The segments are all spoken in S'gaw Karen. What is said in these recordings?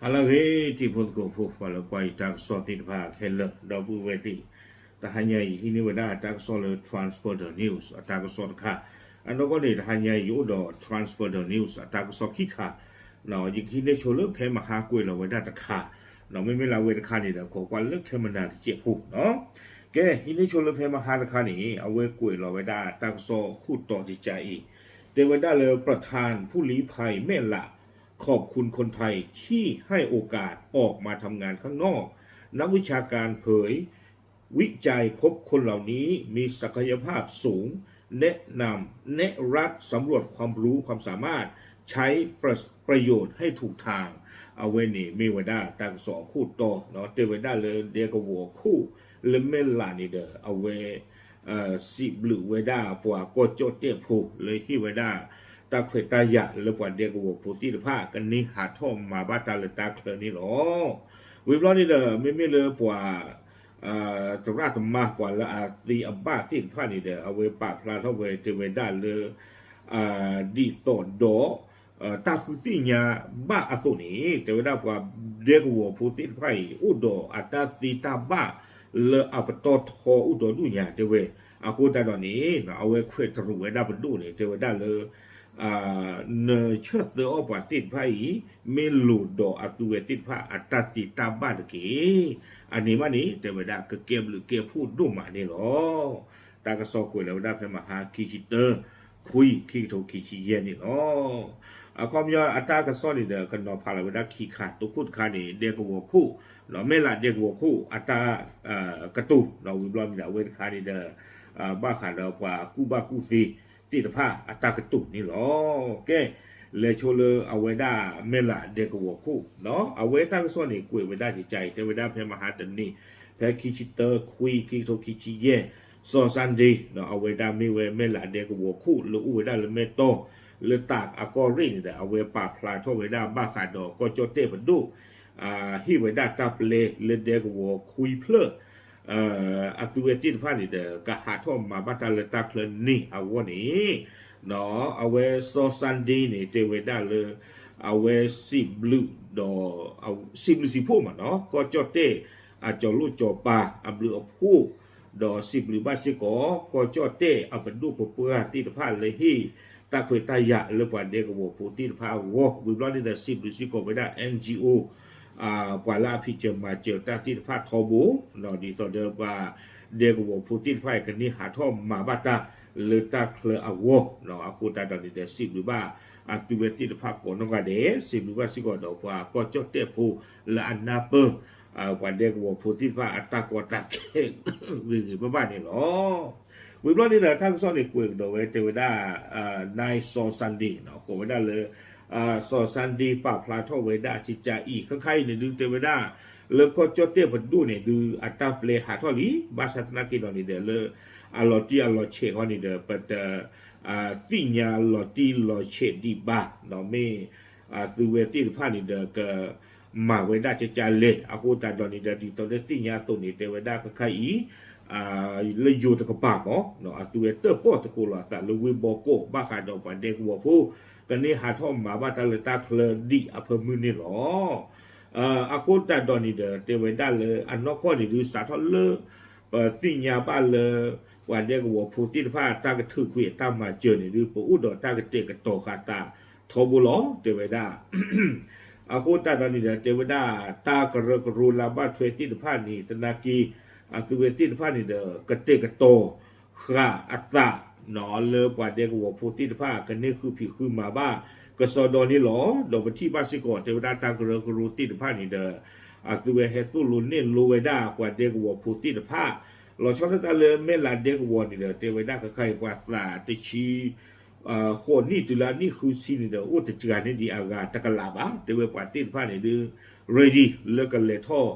ဟါလၢအဂ့ၤ တံၤဖိသကိးဖိ ပှၤလၢကွၢ်ယတၢ်ကစီၣ်သ့ၣ်တဖၣ်ခဲလၢာ် ဒီပုၢ်ဝဲၢ်သ့ၣ်, တဟါညါအံၤ ဟံးန့ၢ်ဝဲဒၣ်တၢ်ကစီၣ်လၢ Transporter News အတၢ်ကစီၣ်တခါ, အနီၢ်ကီၢ်န့ၣ် တဟါညါအံၤ ယအိၣ်ဒီး Transporter News အတၢ်ကစီၣ်ခံခါ, ယကဟံးန့ၢ်ဆိလၢဖဲမဟါကွဲးလီၤဝဲဒၣ်တခါ, မ့မ့ၢ်လၢအဝဲတခါန့ၣ်ဒီး ခိးကွၢ်လၢခဲမနၤတစဲးဖိနီၤ. ကဲ ဟံးန့ၢ်ဆိလၢဖဲမဟါတခါန့ၣ် အဝဲကွဲးလီၤဝဲဒၣ်တၢ်ကစီၣ်ခိၣ်တီတစဲးအံၤ, တဲဝဲဒၣ်လၢ ประธานผู้ลี้ภัยแม่หละ ขอบคุณคนไทยที่ให้โอกาสออกมาทำงานข้างนอก นักวิชาการเผย วิจัยพบคนเหล่านี้มีศักยภาพสูง แนะนำ แนะรัฐ สำรวจความรู้ความสามารถ ใช้ประประโยชน์ให้ถูกทาง အဝဲန့ၣ်မ့ၢ်ဝဲဒၣ်တၢ်ကစီၣ်အခိၣ်တီ, တဲဝဲဒၣ်လၢဒဲကဝီၤခိၣ် လၢမဲၢ်လးန့ၣ်ဒီး အဝဲ စံးဘျုးဝဲဒၣ်ပှၤကီၢ်ကၠီၣ်တဲၣ်ဖိ လၢဟ့ၣ်ဝဲဒၣ် တၢ်ခွဲးတၢ်ယာ်လၢပှၤဒဲကဝီၤဖိသ့ၣ်တဖၣ် ကန့ၢ်ဟးထီၣ်မၤဘၣ်တၢ်လၢတၢ်ချၢန့ၣ်လီၤ. ဝံၤဘျီန့ၣ်ဒီး မ့မ့ၢ်လၢပှၤ သရၣ်သမါပှၤလၢအသ့အဘၣ်သ့ၣ်တဖၣ်န့ၣ်ဒီး အဝဲပာ်ဖျါထီၣ်ဝဲတဲဝဲဒၣ်လၢ ဒ်သိးဒီး တၢ်ဃုသ့ၣ်ညါဘၣ်အသိးန့ၣ် တဲဝဲဒၣ်ပှၤဒဲကဝီၤဖိသ့ၣ်တဖၣ်အံၤ အိၣ်ဒီးအတၢ်သ့တၢ်ဘၣ်လၢအပတီၢ်ထီအိၣ်ဒီးဒူၣ်ညါတဲဝဲ, အဃိသတးဒီးန့ၣ် အဝဲခွဲးတရူးဝဲဒၣ်ပဒိၣ်န့ၣ် တဲဝဲဒၣ်လၢ နဆၢသၢအီၣ်ပှၤသ့ၣ်တဖၣ်အံၤ မ့ၢ်လိာ်ဒီးအသုဝဲသ့ၣ်တဖၣ်အတၢ်သ့တၢ်ဘၣ်တက့ၢ်. အန့ၣ်မးန့ၣ် တဲဝဲဒၣ်ကကဲဘျုးကဲဖှိၣ်ဒိၣ်မးန့ၣ်လီၤ. တၢ်ကစီၣ်ကွဲးလီၤဝဲဒၣ်ဖဲမဟါခံဆံတၢ ခွံ ခံကထိခံဆံယဲၢ်န့ၣ်လီၤ. အခီပညီအတၢ်ကစီၣ်န့ၣ်ဒီး ကနီၤဖးလီၤဝဲဒၣ်ခံခါ, တခိၣ်တခါန့ၣ် ဒဲကဝီၤခိၣ်, မဲၢ်လးဒဲကဝီၤခိၣ်အတၢ် ကတိၤ, ဝံၤဘျီန့ၣ်ဒီး အဝဲတခါန့ၣ်ဒီး ဘၣ်ဃးဒီးပှၤကူၣ်ဘၣ်ကူၣ်သ့သ့ၣ်တဖၣ်အတၢ်ကတိၤန့ၣ်လီၤ. ကဲ လဲၤဆိလၢအဝဲဒၣ်မဲၢ်လးဒဲကဝီၤခိၣ်, အဝဲတၢ်ကစီၣ်န့ၣ် ကွဲးဝဲဒၣ်ကကါအံၤ တဲဝဲဒၣ်ဖဲမဟါတနံၤ ဖဲခံဆံတၢ ခွံ ခံကထိခံဆံယဲၢ် စီၤစၣ်ဒ့ အဝဲဒၣ်မ့ၢ်ဝဲမဲၢ်လးဒဲကဝီၤခိၣ်လၢအိၣ်ဝဲဒၣ်လၢမဲၢ်တီၢ် လၢတးအကီၢ်ရ့ၣ်န့ၣ်ဒီး အဝဲပာ်ဖျါထီၣ်ဝဲဒၣ်ဘၣ်ဃးဒီးကီၢ်ကၠီၣ်တဲၣ်ပဒိၣ် ဟ့ၣ်ဝဲဒၣ်တၢ်ပျဲလၢဒဲကဝီၤခွံဖျၢၣ် အသုဝဲသ့ၣ်တဖၣ်န့ၣ်ဒီး ကဟးထီၣ်မၤဘၣ်တၢ်လၢတၢ်ချၢန့ၣ်အဂီၢ်န့ၣ် အဝဲစီၤစၣ်ဒ့န့ၣ် တဲဝဲဒၣ်လၢ အဝဲစံးဘျုးဒီး စံးဘျုးစံးဖှိၣ်မးနီၤ ကီၢ်ကၠီၣ်တဲၣ်အကၠီၤလိၣ်ကၠီၤပၤအဘျုးအဖှိၣ် ဒီးစံးဘျုးဘၣ်စ့ၢ်ကီး ကီၢ်ကၠီၣ်တဲၣ်အပဒိၣ်ပပှၢ်သ့ၣ်တဖၣ်လၢဟ့ၣ်တၢ်ခွဲးတၢ်ယာ်လၢပှၤဒဲကဝီၤဖိသ့ၣ်တဖၣ်အဂီၢ်, ဝံၤဘျီန့ၣ်ဒီး စံးဘျုးစ့ၢ်ကီးဝဲဒၣ် NGO ပှၤလၢအဖံးစၢၤမၤစၢၤတၢ်သ့ၣ်တဖၣ်ထီဘိ, ဒ်သိးဒီးပှၤဒဲကဝီၤဖိသ့ၣ်တဖၣ်အံၤ ကန့ၢ်ဟးထီၣ်မၤဘၣ်တၢ်လၢတၢ်ချၢအဂီၢ်, အဃိသတးဒီးန့ၣ်ဒီး စံးဘျုးဘၣ်အသုဝဲသ့ၣ်တဖၣ်ကိးနီၢ်ဂၤဒဲး, စံးဘျုးဘၣ်စ့ၢ်ကီးဒီးပှၤကီၢ်ကၠီၣ်တဲၣ်ဖိလၢအနၢ်ပၢၢ် ပှၤဒဲကဝီၤဖိသ့ၣ်တဖၣ်အတၢ်ကီတၢ်ခဲ ဂ့ၤဂ့ၤဘၣ်ဘၣ်န့ၣ်လီၤ. ဝံၤဘျီန့ၣ်ဒီး တၢ်ကစီၣ်န့ၣ်ကွဲးကဒီးဝဲတဲဝဲဒၣ် နၢ်စီၤစၣ်ဒ့ ကိးဝဲဒၣ်လၢ စီၤစၣ်ဒ့ပာ်ဖျါထီၣ်ဝဲဒၣ်ကကါအံၤ ခဲခါအံၤန့ၣ်ဒုးတဲဝဲဒၣ် လၢကီၢ်ကၠီၣ်တဲၣ်ပဒိၣ်န့ၣ်ဒုး အတၢ်ပျဲဟးထီၣ်လံ, ဘၣ်ဆၣ်သနာ်က့ဒီးန့ၣ်ဒီး လၢအလီၤတံၢ်အလီၤဆဲးဃီန့ၣ်ဒီး ပတ သ့ၣ်ညါလီၤတံၢ်လီၤဆဲးဒံးဘၣ်, မ့ၢ်အသုဝဲသ့ၣ်တဖၣ်န့ၣ်ဒီး ကမၤဝဲဒၣ်ကကါလဲၣ်, အဃိသတးဒီးန့ၣ်ဒီး ဒ်သိးလၢသ့ၣ်ညါအသိးန့ၣ် တဲဝဲဒၣ်ခဲခါအံၤ လၢယိၤတကပၤမး အသုဝဲတၢၣ်ပီၣ်သကိးလိာ်အသးလၢဝ့ၢ်ဘီကီၢ် ဘၣ်ဃးဒီးပှၤဒဲကဝီၤဖိ ကန့ၢ်ဟးထီၣ်မၤဘၣ်တၢ်လၢတၢ်ချၢဒံးအဖၢမုၢ်န့ၣ်လီၤ. အဃိသတးဒီးန့ၣ်ဒီး တဲဝဲဒၣ်လၢအနီၢ်ကီၢ်န့ၣ်ဒုး စးထီၣ်လၢ ပသ့ၣ်ညါဘၣ်လၢ ပှၤဒဲကဝီၤဖိသ့ၣ်တဖၣ် တၢ်ကထုးကွံာ်အတၢ်မၤစၢၤန့ၣ်ဒုး ပအိၣ်ဒီးတၢ်ကတဲာ်ကတီၤဃာ်သးထီဘိလီၤ တဲဝဲဒၣ်. အဃိသတးဒီးန့ၣ်ဒီး တဲဝဲဒၣ် တၢ်ကရၢကရိလၢဘၣ်ထွဲသ့ၣ်တဖၣ်န့ၣ် သနာ်က့ အသုဝဲသ့ၣ်တဖၣ်န့ၣ်ဒီး ကတဲာ်ကတီၤဃာ်အသး လၢပှၤဒဲကဝီၤဖိသ့ၣ်တဖၣ် ကန့ၢ်ဃုဖံးဃုမၤဘၣ် ကစီဒီန့ၣ်လီၤ. ဒီးပထံၣ်ဘၣ်စ့ၢ်ကီး တဲဝဲဒၣ်တၢ်ကရၢကရိသ့ၣ်တဖၣ်န့ၣ်ဒီး အသုဝဲဟဲသိၣ်လိနဲၣ်လိဝဲဒၣ် ပှၤဒဲကဝီၤဖိသ့ၣ်တဖၣ် လီၤဆီဒၣ်တၢ်လၢမဲၢ်လးဒဲကဝီၤန့ၣ်ဒီး တဲဝဲဒၣ်ခဲခါအံၤ ပှၤသးတဆံ ဃိးနံၣ်တုၤလၢအနံၣ်ဃုဆံန့ၣ်ဒီး အိၣ်တစှၤန့ၢ်ဒံးအဂၤတကလးဘၣ်. တဲဝဲပှၤသ့ၣ်တဖၣ်န့ၣ်ဒုး ready လၢကလဲၤထီၣ်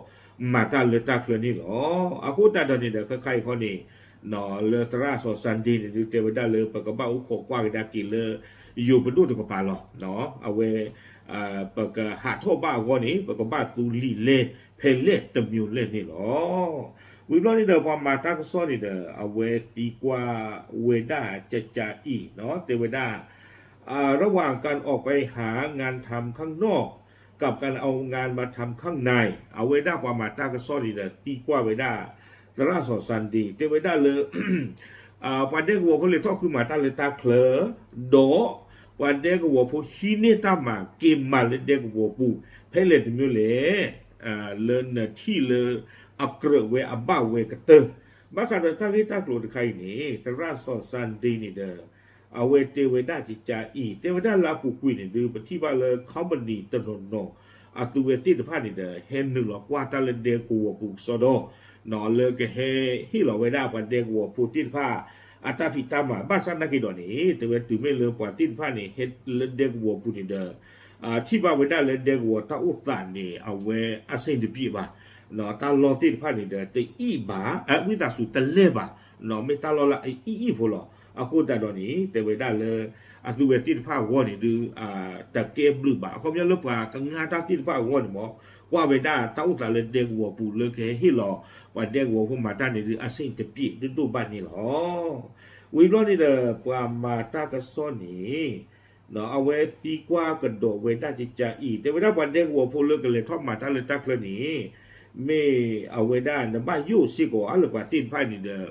မၤတၢ်လၢတၢ်ချၢန့ၣ်လီၤ. အဃိသတးဒီးန့ၣ်ဒီး ခဲခါအံၤခီန့ၣ် လၢသရၣ်စီၤစၣ်ဒ့န့ၣ်ဒုး တဲဝဲဒၣ်လၢ ပကဘၣ်အိၣ်ခိးကွၢ်ကဒါက့ၤလၢ ယိၤပဒိၣ်တကပၤလီၤ. အဝဲ ပကဟးထီၣ်ဘၣ်အဂီၢ်န့ၣ် ပကဘၣ်သူလံာ်လဲၢ်ဖဲလဲၣ်တမံၤလဲၣ်န့ၣ်လီၤ. ဝံၤဘျီန့ၣ်ဒီး ပှၤမၤတၢ်ကစီၣ်န့ၣ်ဒီး အဝဲသံကွၢ်ဝဲဒၣ်ကကါအံၤ တဲဝဲဒၣ် ระหว่างการออกไปหางานทำข้างนอก กับการเอางานมาทำข้างใน အဝဲဒၣ်ပှၤမၤတၢ်ကစီၣ်န့ၣ်ဒီး သံကွၢ်ဝဲဒၣ် သရၣ်စီၤစၣ်ဒ့ တဲဝဲဒၣ်လၢ ပှၤဒဲကဝီၤဖိလဲၤထီၣ်ဃုမၤတၢ်လၢတၢ်ချၢ ဒီးပှၤဒဲကဝီၤဖိဟံးန့ၢ်တၢ်မၤက့ၤမၤလၢဒဲကဝီၤပူၤ ဖဲလဲၣ်တမံၤလဲၣ် လၢနထံၣ်လၢအကြၢးဝဲအဘၣ်ဝဲကတၢၢ် ဘၣ်ဃးဒီးတၢ်ဂ့ၢ်တၢ်ကျိၤတခါအံၤန့ၣ် သရၣ်စီၤစၣ်ဒ့န့ၣ်ဒီး အဝဲတဲဝဲဒၣ်ကကါအံၤ တဲဝဲဒၣ်လၢအပူၤကွံာ်န့ၣ်ဒုး ပထံၣ်ဘၣ်လၢ company တနီၤနီၤ အသုဝဲသ့ၣ်တဖၣ်န့ၣ်ဒီး ဟဲနုာ်လီၤကွၢ်တၢ်လၢဒဲကဝီၤပူၤကစီဒီ လၢကဟဲဟ့ၣ်လီၤဝဲဒၣ်ပှၤဒဲကဝီၤဖိသ့ၣ်တဖၣ် အတၢ်ဖံးတၢ်မၤ ဘၣ်ဆၣ်နာ်က့ၤဒီးန့ၣ် တဲဝဲတုၤမ့ၢ်လၢပှၤသ့ၣ်တဖၣ်န့ၣ် ဟဲလၢဒဲကဝီၤပူၤန့ၣ်ဒီး ထံၣ်ဘၣ်ဝဲဒၣ်လၢဒဲကဝီၤတၢ်အိၣ်သးန့ၣ် အဝဲအဆင်တပြေဘၣ် တၢ်လီၢ်သ့ၣ်တဖၣ်န့ၣ်ဒီး တအံၣ်ဘၣ် ဝံသးစူၤတလဲၢ်ဘၣ် မ့ၢ်တၢ်လီၢ်လၢအအံၣ်အံၣ်ဖိလီၤ. အဃိသတးဒီးန့ၣ် တဲဝဲဒၣ်လၢ အသုဝဲသ့ၣ်တဖၣ်အဂီၢ်န့ၣ်ဒုး တကဲဘျုးဘၣ် အခီပညီလၢပှၤကငါတၢ်သ့ၣ်တဖၣ်အဂီၢ်န့ၣ်မ့ၢ် ကွၢ်ဝဲဒၣ်တၢ်အိၣ်သးလၢဒဲကဝီၤပူၤလၢကဟဲဟ့ၣ်လီၤ ပှၤဒဲကဝီၤဖိမၤတၢ်န့ၣ်ဒုး အဆင်တပြေဒိၣ်ဒိၣ်ဘၣ်န့ၣ်လီၤ. ဝံၤဘျီန့ၣ်ဒီး ပှၤမၤတၢ်ကစီၣ်န့ၣ် အဝဲသံကွၢ်ကဒီးဝဲဒၣ်ကကါအံၤ တဲဝဲဒၣ်ပှၤဒဲကဝီၤဖိလၢကလဲၤထီၣ်မၤတၢ်လၢတၢ်ချၢန့ၣ် မ့ၢ်အဝဲဒၣ်နဘၣ်ယိၣ်စ့ၢ်ကီးအါလၢပှၤသ့ၣ်တဖၣ်န့ၣ်ဒီး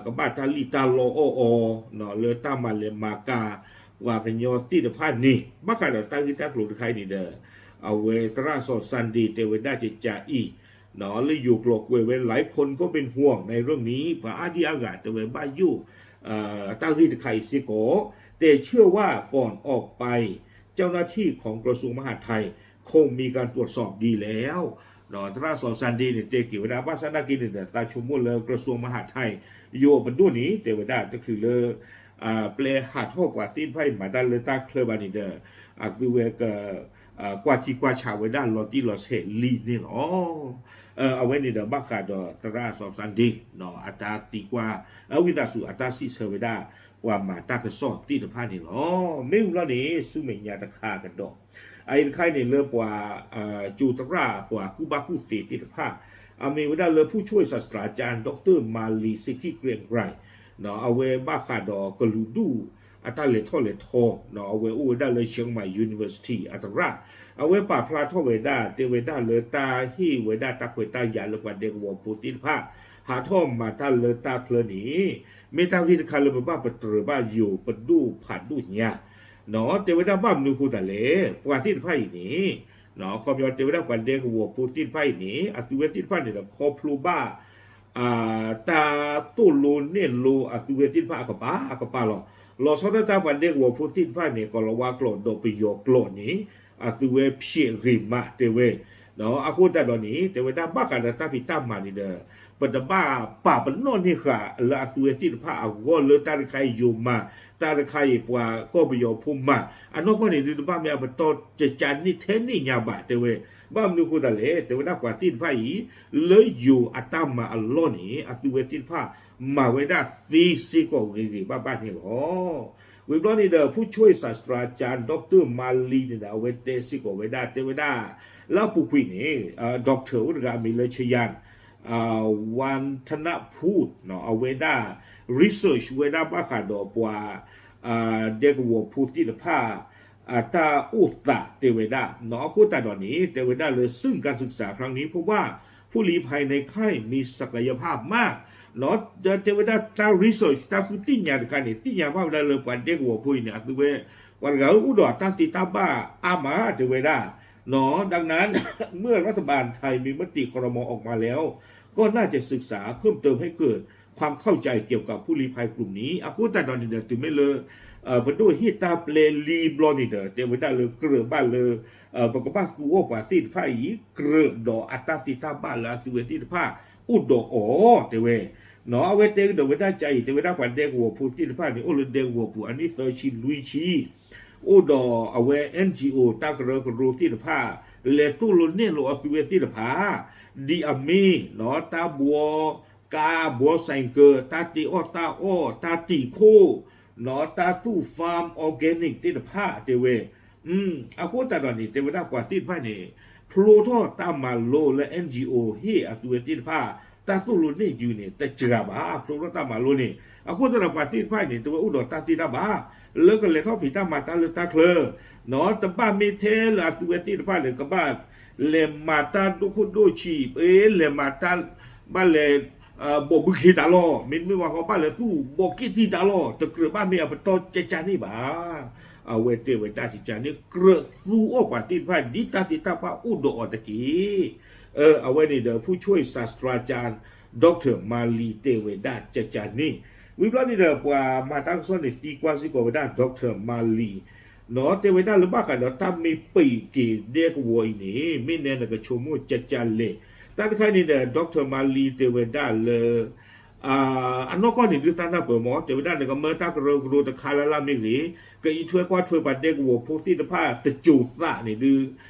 ကဘၣ်တၢ်လံၣ်တၢ်လီအီၣ်အီၤ လၢတၢ်မၤလဲၤမၤကၤ ပှၤကညီသ့ၣ်တဖၣ်န့ၣ် ဘၣ်ဃးဒီးတၢ်ဂ့ၢ်တၢ်ကျိၤတခါအံၤန့ၣ်ဒီး အဝဲသရၣ်စီၤ Sunday တဲဝဲဒၣ်ကကါအံၤ လၢယိၤကျိာ်ကွဲးဝဲ หลายคนก็เป็นห่วงในเรื่องนี้ ပှၤအါဒံအါဂၤတဲဝဲဘၣ်ယိၣ် တၢ်ဂ့ၢ်တခါအံၤစ့ၢ်ကီး แต่เชื่อว่าก่อนออกไป เจ้าหน้าที่ของกระทรวงมหาดไทย คงมีการตรวจสอบดีแล้ว သရၣ်စီၤ Sunday န့ၣ် တဲက့ၤဝဲဒၣ် ဘၣ်ဆၣ်နာ်က့န့ၣ်ဒီး သးဆိကမိၣ်လၢ กระทรวงมหาดไทย ယိၤအပဒိၣ်န့ၣ် တဲဝဲဒၣ်တချုးလၢ ပျဲဟးထီၣ်ပှၤသ့ၣ်တဖၣ်အံၤမၤတၢ်လၢတၢ်ချၢဘၣ်န့ၣ်ဒီး အသုဝဲက ကွၢ်ထံကွၢ်ဆးဝဲဒၣ်လီၤတံၢ်လီၤဆဲးလံန့ၣ်လီၤ. အဝဲန့ၣ်ဒီးဘၣ်ဃးဒီးသရၣ်စီၤ Sunday အတၢ်သံကွၢ် ဝံသးစူၤအတၢ်စံးဆၢဝဲဒၣ် ပှၤမၤတၢ်ကစီၣ်သ့ၣ်တဖၣ်န့ၣ်လီၤ. မ့ၢ်ဝံၤလီၤန့ၣ် ဆူမဲာ်ညါတခါကဒီး အအံၤတခါအံၤန့ၣ်လၢပှၤ ကၠိသရၣ်ပှၤကူၣ်ဘၣ်ကူၣ်သ့သ့ၣ်တဖၣ် အမ့ၢ်ဝဲဒၣ်လၢ ผู้ช่วยศาสตราจารย์ ดอกเตอร์ มาลี สิทธิเกรียงไกร အဝဲဘၣ်ဃးဒီးကလုာ်ဒူၣ်အတၢ်လဲၤထီၣ်လဲၤထီ အဝဲအိၣ်ဝဲဒၣ်လၢ เชียงใหม่ University အသရၣ် အဝဲပာ်ဖျါထီၣ်ဝဲဒၣ် တဲဝဲဒၣ်လၢတၢ်ဟ့ၣ်ဝဲဒၣ်တၢ်ခွဲးတၢ်ယာ်လၢပှၤဒဲကဝီၤဖိသ့ၣ်တဖၣ် ဟးထီၣ်မၤတၢ်လၢတၢ်ချၢန့ၣ် မ့ၢ်တၢ်ဂ့ၢ်တခါလၢပဘၣ်ပတြၢၤဘၣ်ယိၤပဒိၣ်ဖးဒိၣ်ညါ တဲဝဲဒၣ်ဘၣ်မနုၤအဃိသတးလဲၣ် ပှၤသ့ၣ်တဖၣ်အံၤန့ၣ် ခီပညီတဲဝဲဒၣ်ပှၤဒဲကဝီၤဖိသ့ၣ်တဖၣ်အံၤန့ၣ် အသုဝဲသ့ၣ်တဖၣ်န့ၣ်ဒီးခီဖျိဘၣ် တၢ်သိၣ်လိနဲၣ်လိအသုဝဲသ့ၣ်တဖၣ်အကပၤအကပၤလီၤ. လီၤဆီဒၣ်တၢ်ပှၤဒဲကဝီၤဖိသ့ၣ်တဖၣ်န့ၣ် ကီၤလၤဝါကျိာ်ဒီးပယီၤကျိာ်န့ၣ် အသုဝဲဖျဲးဂ့ၤမးတဲဝဲ အဃိသတးဒီးန့ၣ် တဲဝဲဒၣ်ဘၣ်ဃးဒီးတၢ်ဖံးတၢ်မၤန့ၣ်ဒီး ပတဘၣ်ပာ်ပနီၣ်န့ၢ်ဃာ်လၢအသုဝဲသ့ၣ်တဖၣ်အဂီၢ်လၢတၢ်တခါအံၤယိၤမၤ တၢ်တခါအံၤပှၤကီၢ်ပယီၤဖိမၤ အနီၢ်ကီၢ်န့ၣ်ဒုးတဘၣ်မ့ၢ်အပတီၢ်ကကါန့ၢ်ထဲန့ၣ်ညါဘၣ်တဲဝဲ ဘၣ်မနုၤအဃိသတးလဲၣ် တဲဝဲဒၣ်ပှၤသ့ၣ်တဖၣ်အံၤ လၢယိၤအတၢ်မၤအလီၢ်န့ၣ် အသုဝဲသ့ၣ်တဖၣ် မၤဝဲဒၣ်သ့စ့ၢ်ကီးဂ့ၤဂ့ၤဘၣ်ဘၣ်န့ၣ်လီၤ. ဝံၤဘျီန့ၣ်ဒီး ผู้ช่วยศาสตราจารย์ ดอกเตอร์ มาลี န့ၣ်ဒီး အဝဲတဲစ့ၢ်ကီးဝဲဒၣ် တဲဝဲဒၣ် လၢအပူၤကွံာ်န့ၣ် doctor အိၣ်တဂၤအမံၤလၢ ชยัน วัฒนพูด အဝဲဒၣ် research ဝဲဒၣ်ဘၣ်ဃးဒီးပှၤ ဒဲကဝီၤဖိသ့ၣ်တဖၣ် အတၢ်အိၣ်သးတဲဝဲဒၣ် အဃိသတးဒီးန့ၣ် တဲဝဲဒၣ်လၢ ซึ่งการศึกษาครั้งนี้พบว่าผู้ลี้ภัยในค่ายมีศักยภาพมาก တဲဝဲဒၣ်တၢ် research တၢ်ဃုသ့ၣ်ညါတခါန့ၣ် သ့ၣ်ညါဘၣ်ဝဲဒၣ်လၢပှၤဒဲကဝီၤဖိအံၤန့ၣ် အသုဝဲ ပှၤတဂၤအိၣ်ဒီးတၢ်သ့တၢ်ဘၣ်အါမး တဲဝဲဒၣ် ดังนั้น เมื่อรัฐบาลไทยมีมติ ครม. ออกมาแล้ว ก็น่าจะศึกษาเพิ่มเติมให้เกิดความเข้าใจเกี่ยวกับผู้ลี้ภัยกลุ่มนี้ အဃိသတးဒီးန့ၣ်ဒီးတုၤမ့ၢ်လၢ ပဒိၣ်ဟ့ၣ်တၢ်ပျဲလံဘျီန့ၣ်ဒီး တဲဝဲဒၣ်လၢကြၢးဘၣ်လၢ ပကဘၣ်သူအီၣ်ပှၤသ့ၣ်တဖၣ်အံၤ ကြၢးဒီးအတၢ်သ့တၢ်ဘၣ်လၢအသုဝဲသ့ၣ်တဖၣ် အိၣ်ဒီးအီၤ တဲဝဲ အဝဲတဲကဒီးဝဲဒၣ်ကါအံၤ တဲဝဲဒၣ်ပှၤဒဲကဝီၤဖိသ့ၣ်တဖၣ်န့ၣ် အိၣ်လၢဒဲကဝီၤပူၤအနံၣ်သၢဆံလွံၢ်ဆံ အိၣ်ဒီးအဝဲ NGO တၢ်ကရၢကရိသ့ၣ်တဖၣ် လဲၤသိၣ်လိနဲၣ်လိအသုဝဲသ့ၣ်တဖၣ် ဒ်အမ့ၢ် တၢ်ဘှီကါ ဘှီ ဆိုင်ကယ် တၢ်တ့အီၣ်တၢ်အီၣ် တၢ်တံာ်ခိၣ် တၢ်သူၣ် farm organic သ့ၣ်တဖၣ်တဲဝဲ အဃိသတးဒီးန့ၣ် တဲဝဲဒၣ်ပှၤသ့ၣ်တဖၣ်န့ၣ် ဖျိထီၣ်တၢ်မၤလိလၢ NGO ဟ့ၣ်အသုဝဲသ့ၣ်တဖၣ် တၢ်သိၣ်လိနဲၣ်ယုာ်န့ၣ် တစှၤဘၣ် ဖျိထီၣ်တၢ်မၤလိန့ၣ် အဃိသတးဒီးပှၤသ့ၣ်တဖၣ်န့ၣ် တဲဝဲအိၣ်ဒီးတၢ်သ့တၢ်ဘၣ် လၢကလဲၤထီၣ်ဖံးတၢ်မၤတၢ်လၢတၢ်ချၢ, တဘၣ်မ့ၢ်ထဲလၢအသုဝဲသ့ၣ်တဖၣ်န့ၣ် ကဘၣ်လဲၤမၤတၢ်ဒိၣ်ခိၣ်ဒိၣ်ဆံး, လဲၤမၤတၢ် ဘၣ်လဲၤ ဘီၣ်ဘုခ့တၢ်လီၢ်, မ့တမ့ၢ်ဘၣ်ဃီဘၣ်လဲၤသူၣ်ဘီၣ်က့ၣ်တံၢ်တၢ်လီၢ်, တကြၢးဘၣ်မ့ၢ်အပတီၢ်ကကန့ၣ်ဘၣ်. အဝဲတဲဝဲဒၣ်ကကန့ၣ် ကြၢးသူအီၣ်ပှၤသ့ၣ်တဖၣ် ဒ်တၢ်သ့တၢ်ဘၣ်အိၣ်ဒီးအီၤတက့ၢ်. အဝဲန့ၣ်ဒီး ผู้ช่วยศาสตราจารย์ ดอกเตอร์ มาลี တဲဝဲဒၣ်ကကန့ၣ်, ဝံၤဘျီန့ၣ်ဒီး ပှၤမၤတၢ်ကစီၣ်န့ၣ် သံကွၢ်စ့ၢ်ကီးဝဲဒၣ် Doctor Mali နီၢ် တဲဝဲဒၣ်လၢဘၣ်ဃးဒီးတၢ်မ့ၢ်ပံးက့ၤဒဲကဝီၤအံၤန့ၣ် မ့ၢ်နဲနကဆိကမိၣ်ကကလဲၣ်. တၢ်တခါန့ၣ်ဒီး Doctor Mali တဲဝဲဒၣ်လၢ အနီၢ်ကီၢ်န့ၣ်ဒုးသးနၢ်ပၢၢ်မး တဲဝဲဒၣ်န့ၣ် ကမၢတၢ်ကရၢကရိတခါလၢ်လၢ်မ့ၢ်ဂ့ၤ, ကအံးထွဲကွၢ်ထွဲပှၤဒဲကဝီၤဖိသ့ၣ်တဖၣ်တစိၤသးန့ၣ်ဒုး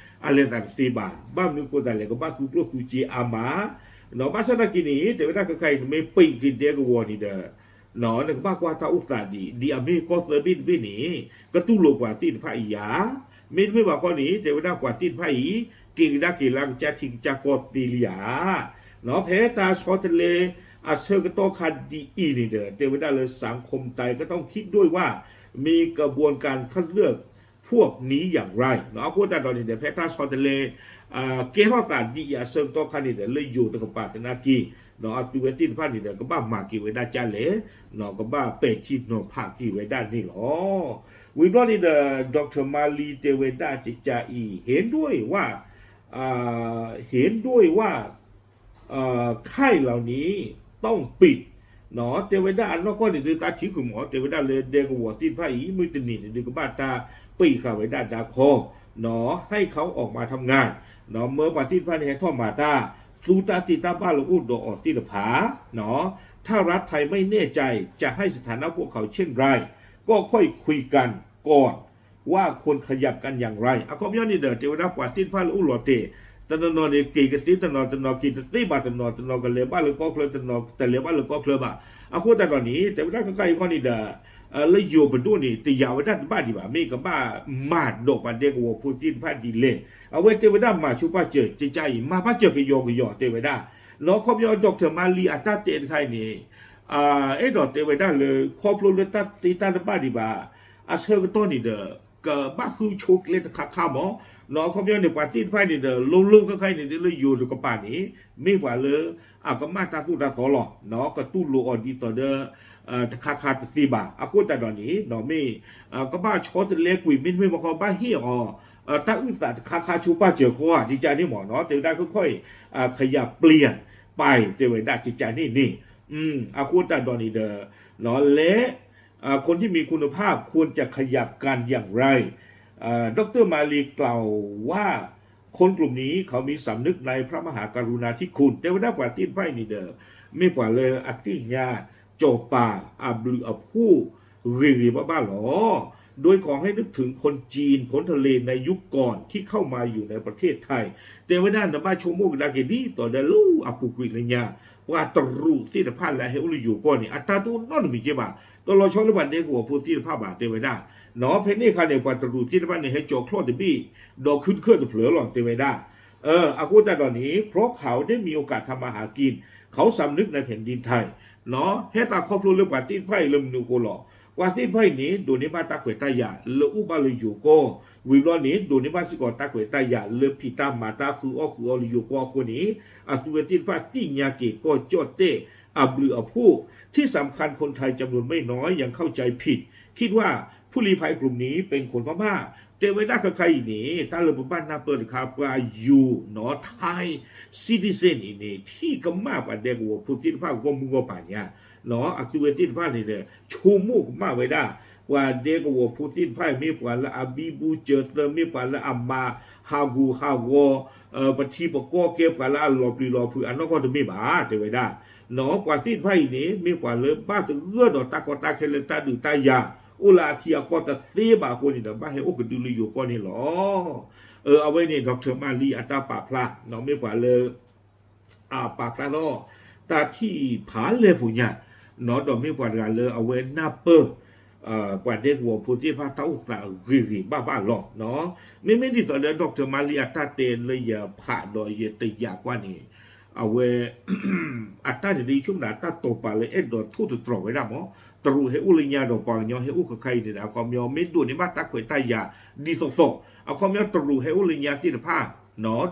အလဲၤသးတသ့ဘၣ်. ဘၣ်မနုၤဃိသတးလဲၣ် ကဘၣ်သူကျိၣ်သူစ့အါမး နီၢ် ဘၣ်ဆၣ်သနာ်က့န့ၣ် တဲဝဲဒၣ်ခဲခါအံၤ နမ့ၢ်ပံးက့ၤဒဲကဝီၤန့ၣ်ဒီး နီၢ် နကဘၣ်ကွၢ်တၢ်အိၣ်သးဒ် ဒ်အမ့ၢ်ကီၢ်သၢဘ့ၣ်တဘ့ၣ်န့ၣ် ကတူၢ်လိာ်ပှၤသ့ၣ်တဖၣ်အံၤယၤ, မ့တမ့ၢ်ဘၣ်ဃီန့ၣ် တဲဝဲဒၣ်ပှၤသ့ၣ်တဖၣ်အံၤ က့ၤကဒါက့ၤလၢကစၢ်ထံကစၢ်ကီၢ်သ့လံဧါ. နီၢ် ဖဲတၢ်ဆီတလဲအဆၢကတီၢ်ခါဒ်အံၤန့ၣ်ဒီး တဲဝဲဒၣ်လၢ สังคมไทยก็ต้องคิดด้วยว่า มีกระบวนการคัดเลือกพวกนี้อย่างไร နီၢ် အဃိသတးဒီးန့ၣ်ဒီး ဖဲတၢ်ဆီတလဲ ကဲထီၣ်သးဒ်အံၤအဆၢကတီၢ်ခါန့ၣ်ဒီး လၢယိၤတကပၤသနာ်က့ နီၢ် အသုဝဲသ့ၣ်တဖၣ်န့ၣ်ဒီး ကဘၣ်မၤက့ၤဝဲဒၣ်ကလဲၣ်, နီၢ် ကဘၣ်ပဲာ်ထံနီၤဖးက့ၤဝဲဒၣ်န့ၣ်လီၤ. ဝံၤဘျီန့ၣ်ဒီး Doctor Mali တဲဝဲဒၣ်ကကအံၤ เห็นด้วยว่า เห็นด้วยว่า ค่ายเหล่านี้ ต้องปิด နီၢ် တဲဝဲဒၣ်အနီၢ်ကီၢ်န့ၣ်ဒုး သးထံၣ်ဃုာ်မး တဲဝဲဒၣ်လၢဒဲကဝီၤသ့ၣ်တဖၣ်အံၤ မုၢ်တနံၤန့ၣ်ဒုး ကဘၣ်တၢ်ပံးဃာ်ဝဲဒၣ်ဒါခီ နီၢ် ให้เขาออกมาทำงาน နီၢ် မၢပှၤသ့ၣ်တဖၣ်န့ၣ် ဟဲထီၣ်မၤတၢ် သူတၢ်သ့တၢ်ဘၣ်လၢအိၣ်ဒီးအီၤသ့ၣ်တဖၣ် နီၢ် ถ้ารัฐไทยไม่แน่ใจจะให้สถานะพวกเขาเช่นไร ก็ค่อยคุยกันก่อน ว่าควรขยับกันอย่างไร အခီပညီန့ၣ်ဒီး တဲဝဲဒၣ်ပှၤသ့ၣ်တဖၣ်လၢအိၣ်လီၤတဲာ် တနီၤနီၤန့ၣ် က့ၤကသ့တနီၤ တနီၤက့ၤတသ့ဘၣ် တနီၤ တနီၤကလဲၤဘၣ်လၢကီၢ်ချၢ တနီၤတလဲၤဘၣ်လၢကီၢ်ချၢဘၣ်. အဃိသတးဒီးန့ၣ် တဲဝဲဒၣ်ခဲခါအံၤခီန့ၣ်ဒီး လၢယိၤပဒိၣ်န့ၣ် တယာ်ဝဲဒၣ်တဘၣ်ဒံးဘၣ် မ့ၢ်ကဘၣ်မၤဒီးပှၤဒဲကဝီၤဖိသ့ၣ်တဖၣ်ဒ်လဲၣ်. အဝဲတဲဝဲဒၣ်မၤဆိပာ်စၢၤ ကကအံၤ မၤပာ်စၢၤကယီကယီတဲဝဲဒၣ် နီၢ် အခီပညီ Doctor Mali အတၢ်တဲတခါအံၤန့ၣ် အဲၣ်ဒိးတဲဝဲဒၣ်လၢ ခီဖျိလၢတၢ်သ့တၢ်တဘၣ်ဒံးဘၣ် အဆၢကတီၢ်န့ၣ်ဒီး ကဘၣ်ဃုဆိကျဲတခါခါမး နီၢ် အခီပညီန့ၣ် ပှၤသ့ၣ်တဖၣ်န့ၣ်ဒီး လိၤလိၤခဲခါအံၤန့ၣ် လၢယိၤတကပၤန့ၣ် မ့ၢ်ပှၤလၢ အကမၣ်တၢ်သိၣ်တၢ်သီလီၤ နီၢ် ကတူၢ်လိာ်အီၤဒ်သိးဒီး တခါခါတသ့ဘၣ်. အဃိသတးဒီးန့ၣ် နီၢ် မ့ၢ် ကဘၣ်ဆီတလဲကွံာ် မ့တမ့ၢ်ဘၣ်ဃီ ဘၣ်ဟ့ၣ်အီၤ တၢ်အုၣ်သးတခါခါဆိပာ်စၢၤဃီဧါ ကကန့ၣ်မး နီၢ် တဲဝဲဒၣ်ခဲခါအံၤ ขยับเปลี่ยนไป တဲဝဲဒၣ်ကကန့ၣ်န့ၣ် အဃိသတးဒီးန့ၣ်ဒီး နီၢ် และ คนที่มีคุณภาพควรจะขยับกันอย่างไร ดอกเตอร์ มาลี กล่าวว่า คนกลุ่มนี้เขามีสำนึกในพระมหากรุณาธิคุณ တဲဝဲဒၣ်ပှၤသ့ၣ်တဖၣ်အံၤန့ၣ်ဒီး မ့ၢ်ပှၤလၢအသ့ၣ်ညါ စီၤပၤအဘျုးအဖှိၣ် ဂ့ၤဂ့ၤဘၣ်ဘၣ်လီၤ. โดยขอให้นึกถึงคนจีนพ้นทะเลในยุคก่อนที่เข้ามาอยู่ในประเทศไทย တဲဝဲဒၣ်နဘၣ်ဆိကမိၣ်ကဒါက့ၤဒ်သိးဒီးလၢအပူၤကွံာ်လၢညါ ပှၤတရူးသ့ၣ်တဖၣ်လၢအဟဲအိၣ်လၢယိၤကီၢ်န့ၣ် အတၢ်တအိၣ်နီတမံၤက့ဘၣ် တလီၤဆီလၢပှၤဒဲကဝီၤဖိသ့ၣ်တဖၣ်ဘၣ် တဲဝဲဒၣ် နီၢ် ဖဲန့ၣ်အခါန့ၣ် ပှၤတရူးသ့ၣ်တဖၣ်န့ၣ် ဟဲကၠီၤချီၣ်တဘ့ၣ် ဒီးခုတခၢၣ်တဖျၢၣ်လီၤ တဲဝဲဒၣ် အဃိသတးဒီးန့ၣ် เพราะเขาได้มีโอกาสทำมาหากิน เขาสำนึกในแผ่นดินไทย နီၢ် ဟဲသးခီဖျိလၢပှၤသ့ၣ်တဖၣ်အံၤလၢမနုၤအဃိလီၤ. ပှၤသ့ၣ်တဖၣ်အံၤန့ၣ် ဒိးန့ၢ်ဘၣ်တၢ်ခွဲးတၢ်ယာ်လၢအိၣ်ဘၣ်လၢယိၤကီၢ် ဝံၤဘျီန့ၣ် ဒိးန့ၢ်ဘၣ်စ့ၢ်ကီးတၢ်ခွဲးတၢ်ယာ်လၢဖံးတၢ်မၤတၢ်ဃုအီၣ်ဃုအီလၢယိၤကီၢ်အဃိန့ၣ် အသုဝဲသ့ၣ်တဖၣ်သ့ၣ်ညါက့ၤကီၢ်ကၠီၣ်တဲၣ်အဘျုးအဖှိၣ် ที่สำคัญคนไทยจำนวนไม่น้อยยังเข้าใจผิด คิดว่าผู้ลี้ภัยกลุ่มนี้เป็นคนพม่า တဲဝဲဒၣ်ခဲခါအံၤန့ၣ် တၢ်လၢပဘၣ်နၢ်ပၢၢ်တခါ ပှၤယိၤ နီၢ် Thai citizen အံၤန့ၣ် ထံၣ်ကမၣ်ပှၤဒဲကဝီၤဖိသ့ၣ်တဖၣ်ဂီၢ်မုၢ်ဂီၢ်ပၤညါ နီၢ် အသုဝဲသ့ၣ်တဖၣ်န့ၣ်ဒီး ဆိကမိၣ်ကမၣ်ဝဲဒၣ် ပှၤဒဲကဝီၤဖိသ့ၣ်တဖၣ်အံၤ မ့ၢ်ပှၤလၢအဘံဘူစၢၤသၢ မ့ၢ်ပှၤလၢအမၤဟးဂူာ်ဟးဂီၤ ပထံပကီၢ်ကဲပှၤလၢအလီၤပျံၤလီၤဖုးအနီၢ်ကီၢ်တမ့ၢ်ဘၣ် တဲဝဲဒၣ် နီၢ် ပှၤသ့ၣ်တဖၣ်အံၤန့ၣ် မ့ၢ်ပှၤလၢဘၣ်သဂၢၢ်ဒီးတၢ်ကီတၢ်ခဲလၢတၢ်ဒုးတၢ်ယၤ အိၣ်လၢအထံအကီၢ်တသ့ဘၣ်အဃိန့ၣ်ဒီး ဘၣ်ဟဲအိၣ်ကဒုလၢယိၤကီၢ်န့ၣ်လီၤ. အဝဲန့ၣ် Doctor Mali အတၢ်ပာ်ဖျါ နီၢ် မ့ၢ်ပှၤလၢ အပာ်ဖျါထီၣ် တၢ်ထံၣ်ဖးလဲၢ်ဖိညါ နီၢ် ဒီးမ့ၢ်ပှၤတဂၤလၢအဝဲနၢ်ပၢၢ် ပှၤဒဲကဝီၤဖိသ့ၣ်တဖၣ်တၢ်အိၣ်သးဂ့ၤဂ့ၤဘၣ်ဘၣ်လီၤ. မ့မ့ၢ်ဒ်သိးဒီး Doctor Mali အတၢ်တဲလၢယဖးဒီးယတယာ်ကွၢ်န့ၣ် အဝဲ အတၢ်န့ၣ်ဒ်ဆိကမိၣ်တၢ်တိာ်ပာ်လၢအဲၣ်ဒိးထိၣ်သတြီၤဝဲဒၣ်မး တရူးဟဲအိၣ်လၢညါဒီးပှၤကညီဟဲအိၣ်ခဲခါအံၤန့ၣ်ဒီး အခီပညီမ့ၢ်ဒိးန့ၢ်ဘၣ်တၢ်ခွဲးတၢ်ယာ်ဒ်သိးသိး, အခီပညီတရူးဟဲအိၣ်လၢညါသ့ၣ်တဖၣ်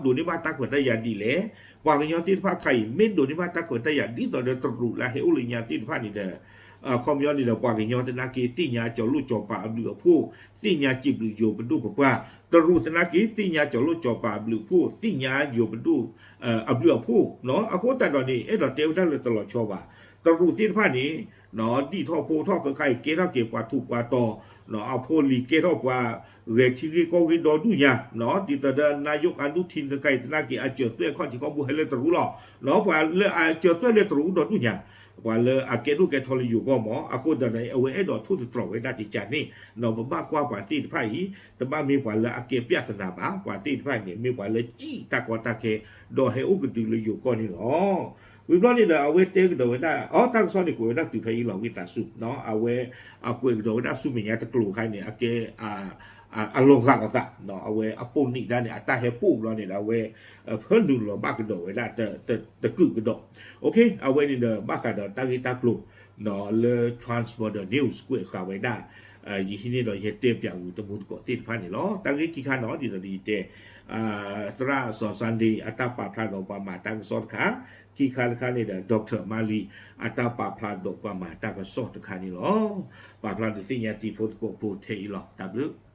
ဒိးန့ၢ်ဘၣ်တၢ်ခွဲးတၢ်ယာ်ဒ်လဲၣ်, ပှၤကညီသ့ၣ်တဖၣ်ခါအံၤ မ့ၢ်ဒိးန့ၢ်ဘၣ်တၢ်ခွဲးတၢ်ယာ်ဒ်သိးဒီးတရူးလၢဟဲအိၣ်လၢညါသ့ၣ်တဖၣ်န့ၣ်ဒီး အခီပညီန့ၣ်ဒီး ပှၤကညီသနာ်က့ သ့ၣ်ညါကၠီၤလိၣ်ကၠီၤပၤအဘျုးအဖှိၣ်, သ့ၣ်ညါစံးဘျုးယိၤပဒိၣ်ပပှၢ်, တရူးသနာ်က့ သ့ၣ်ညါကၠီၤလိၣ်ကၠီၤပၤအဘျုးအဖှိၣ်, သ့ၣ်ညါယိၤပဒိၣ် အဘျုးအဖှိၣ်, အဃိသတးဒီးန့ၣ် အဲၣ်ဒိးတဲဝဲဒၣ်လၢတလီၤဆီဘၣ်. တရူးသ့ၣ်တဖၣ်န့ၣ် ဒံၣ်ထီၣ်ဖိထီၣ်ခဲခါအံၤ ကဲထီၣ်က့ၤပှၤထူးပှၤတီၤ, အဖိလံၤကဲထီၣ်ပှၤ ဂဲၤထံဂ့ၢ်ကီၢ်ဂ့ၢ်ဒီဒူၣ်ညါ, ဒ်သိးဒီး နာယိးအနုထံၣ် ခဲခါအံၤသနာ်က့ အစၢၤသွဲၣ်ခီၣ်ထံးခီၣ်ဘိဟဲလၢတရူးလီၤ. ပှၤလၢအစၢၤသွဲၣ်လၢတရူးအိၣ်ဒီဒူၣ်ညါ, ပှၤလၢအကဲဒိၣ်ကဲထီလၢယိၤကီၢ်မး, အဃိသတးဒီး အဝဲအဲၣ်ဒိးထိၣ်သတြီၤဝဲဒၣ်ကကန့ၣ်, ပဘၣ်ကွၢ်ပှၤသ့ၣ်တဖၣ်အံၤ တဘၣ်မ့ၢ်ပှၤလၢအကဲပျၢ်သနာ်ဘၣ်, ပှၤသ့ၣ်တဖၣ်အံၤန့ၣ် မ့ၢ်ပှၤလၢကံၣ်တၢ်ကီတၢ်ခဲ ဒီးဟဲအိၣ်ကဒုလၢယိၤကီၢ်န့ၣ်လီၤ. ဝံၤဘျီန့ၣ်ဒီး အဝဲတဲကဒီးဝဲဒၣ် အတၢ်ကစီၣ်န့ၣ် ကွဲးဝဲဒၣ်တုၤဖဲအံၤလီၤ ဝံသးစူၤ, အဝဲအကွဲးကဒီးဝဲဒၣ်ဆူမဲာ်ညါတကျိၤခါန့ၣ် အကဲ အလီၤဂာ်လိာ်သး, အဝဲအပိာ်န့ၢ်ဒၣ်န့ၣ် အတၢ်ဟဲပိာ်ဘျီန့ၣ်ဒီး အဝဲ ဖၢနုာ်လီၤဘၣ်ကဒီးဝဲဒၣ် တကုာ်ကဒီး. အဝဲန့ၣ်ဒီး ဘၣ်ဃးဒီးတၢ်ဂ့ၢ်တၢ်ကျိၤ လၢ Transborder News ကွဲးဃာ်ဝဲဒၣ် ယဟံးန့ၢ်ဒီးယတဲပၠးဂုာ်တမူတကိးသ့ၣ်တဖၣ်န့ၣ်လီၤ. တၢ်ဂ့ၢ်ခံခါန့ၣ် ဒ်သိးဒ်ယတဲ သရၣ်စီၤစါဒ့ အတၢ်ပာ်ဖျါဒီးပှၤမၤတၢ်ကစီၣ်တခါ, ခံခါတခါန့ၣ်ဒီး Doctor Mali အတၢ်ပာ်ဖျါဒီးပှၤမၤတၢ်ကစီၣ်တခါန့ၣ်လီၤ. ပာ်ဖျါဒုးသ့ၣ်ညါတံၤဖိသကိးဖိထဲအံၤလီၤ. တၢ်ဘျုး